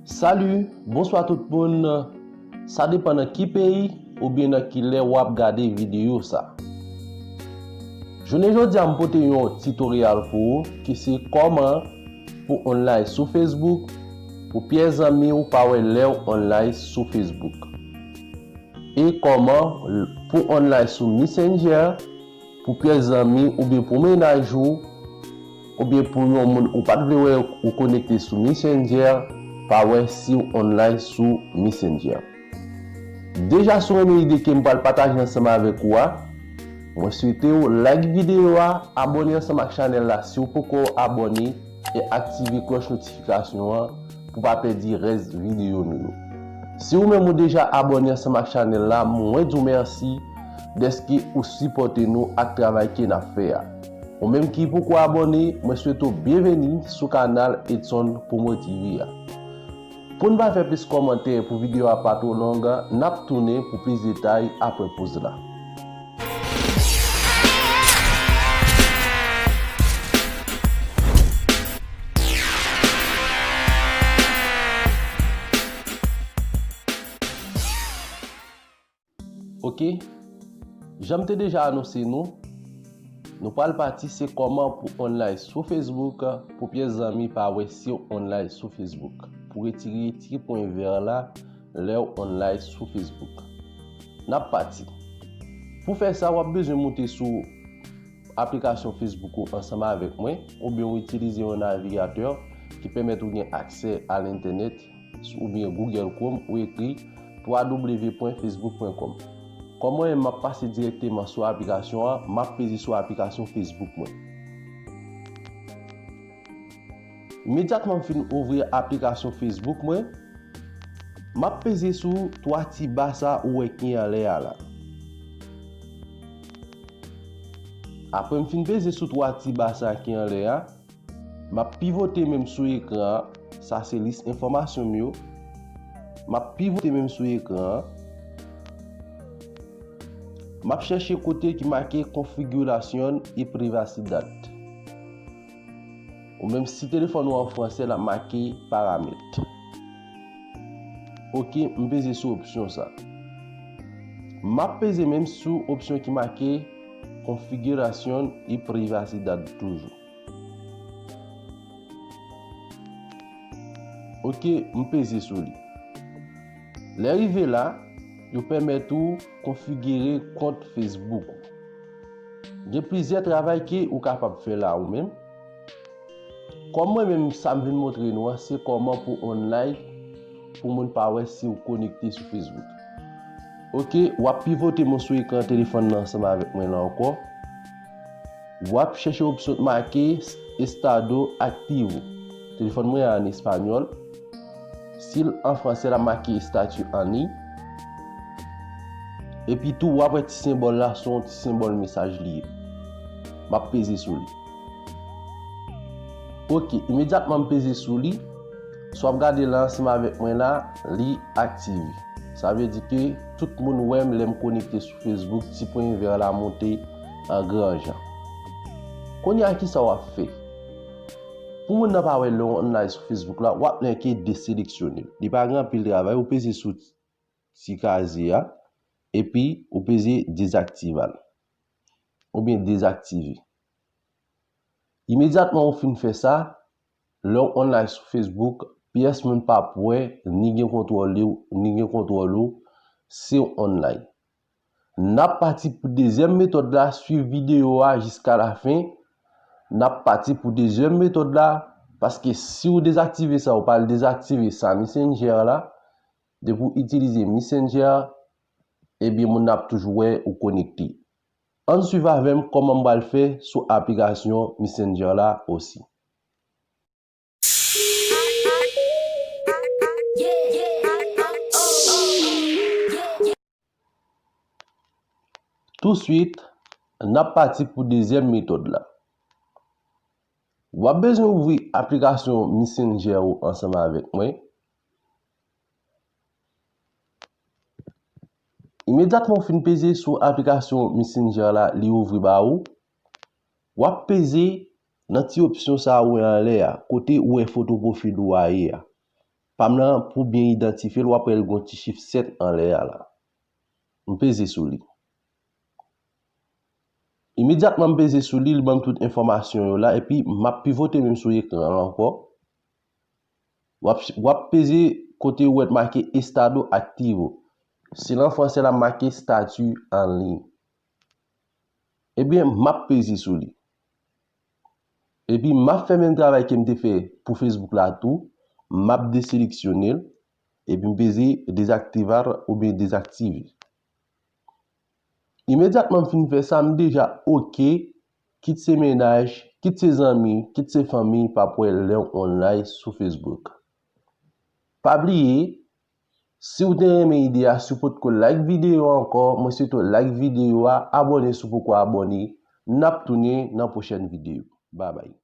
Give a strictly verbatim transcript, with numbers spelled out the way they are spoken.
Salut, bonswa tout moun. Sa depann nan ki peyi oubyen nan ki lè w ap gade videyo sa. Jounen jodi a, m pote yon titoryal pou ou ki se kòman pou online sou Facebook, pou pyès zanmi ou pa wè lè w online sou Facebook. E kòman pou online sou Messenger, pou pyès zanmi oubyen pou mennaj ou, oubyen pou yon moun ou pa t vle wè ou konekte sou Messenger, pa wè si w online sou Messenger. Deja, si w renmen ide ke m pral pataje ansanm avèk ou a, mwen swete w like videyo a, abòne ansanm ak chanèl la si w poko abòne, e aktive klòch notifikasyon an pou pa pèdi rès videyo nou yo. Si ou menm ou deja abòne ansanm ak chanèl la, mwen di w mèsi dèske ou sipòte nou ak travay ke n ap fè a. Ou menm ki poko abòne, mwen swete w byenveni sou kanal Edson Promo T V a. Pou n pa fè plis kòmantè, pou videyo a pa twò long, n ap tounen pou plis detay apre poz la. Ok, jan m te deja anonse nou, nou pral pati se kòman pou online sou Facebook, pou pyès zanmi pa wè si w online sou Facebook, pou retire ti pwen vè la lè w online sou Facebook. N ap pati. Pou fè sa, w ap bezwen moute sou aplikasyon Facebook ou ansanm avèk mwen, oubyen w itilize yon navigatè ki pèmèt ou gen aksè a lentènèt, oubyen Google Chrome, ou ekri w w w pwen facebook pwen com. Kòm mwen menm m ap pase dirèkteman sou aplikasyon an, m ap peze sou aplikasyon Facebook mwen. Imedyatman m fin ouvri aplikasyon Facebook mwen, m ap peze sou twa ti ba sa ou wè ki anlè a la. Apre m fin peze sou twa ti ba sa ki anlè a, m ap pivote menm sou ekran an. Sa se lis enfòmasyon m yo. M ap pivote menm sou ekran an. M ap chèche kote ki make configuration et privacidad. Ou menm si telefòn ou an fransè, l ap make paramèt. Ok, m peze sou opsyon sa. M ap peze menm sou opsyon ki make configuration et privacidad toujou. Ok, m peze sou li. Lè rive la, yo pèmèt ou konfigire kont Facebook ou. Gen plizyè travay ke ou kapab fè la ou menm. Kòm mwen menm, sa m vin montre nou an, se kòman pou online, pou moun pa wè si w konekte sou Facebook. Ok, w ap pivote mwen sou ekran telefòn nan ansanm avèk mwen la ankò. W ap chèche opsyon k make Estado Activo. Telefòn mwen an espanyòl. Si l an fransè, l ap make Estati Ani. Epi tou, w ap wè ti senbòl la, se yon ti senbòl mesaj li ye. M ap peze sou li. Ok, imedyatman m peze sou li, si w ap gade la ansanm avèk mwen la, li aktive. Sa vle di ke tout moun wè m lè m konekte sou Facebook, ti pwen vè la monte an gran jan. Kounye a, kisa w ap fè? Pou moun nan pa wè lè w online sou Facebook la, w ap lenke deseleksyone l. Li pa gen anpil travay, ou peze sou ti kaze a, epi ou peze dezaktive l. Oubyen dezaktive. Imedyatman ou fin fè sa, lè w online sou Facebook, pyès moun p ap wè, ni gen kontwòl ou, ni gen kontwòl ou, si w online. N ap pati pou dezyèm metòd la, swiv videyo a jiska lafen. N ap pati pou dezyèm metòd la, paske si w dezaktive sa, ou pral dezaktive sa Messenger la. Depi w itilize Messenger, ebyen moun nan ap toujou wè ou konekte. Ann swiv avè m kòman m pral fè sou aplikasyon Messenger la osi. Touswit, n ap pati pou dezyèm metòd la. W ap bezwen ouvri aplikasyon Messenger ou ansanm avèk mwen. Imedyatman w fin peze sou aplikasyon Messenger la, li ouvri ba ou. W ap peze nan ti opsyon sa ou wè anlè a, kote ou wè foto pwofil ou a ye a. pa m nan pou byen idantifye l, w ap wè l gen yon ti chif sèt anlè a la. M peze sou li. Imedyatman m peze sou li, li ban m tout enfòmasyon yo la, epi m ap pivote menm sou ekran an ankò. W ap, w ap peze kote ou wè t make estado activo. Si l an fransè, l ap make statut en ligne. Ebyen, m ap peze sou li. Epi m ap fè menm travay ke m te fè pou Facebook la tou, m ap deseleksyone l, epi m peze dezaktivar oubyen dezaktive. Imedyatman m fin fè sa, m deja oke, kit se mennaj, kit se zanmi, kit se fanmi, pa pwè lè w online sou Facebook. Pa bliye, si w te renmen ide a, si w potko like videyo a ankò, mwen swete w like videyo a, abòne si w poko abòne, n ap tounen nan pwochèn videyo. Babay.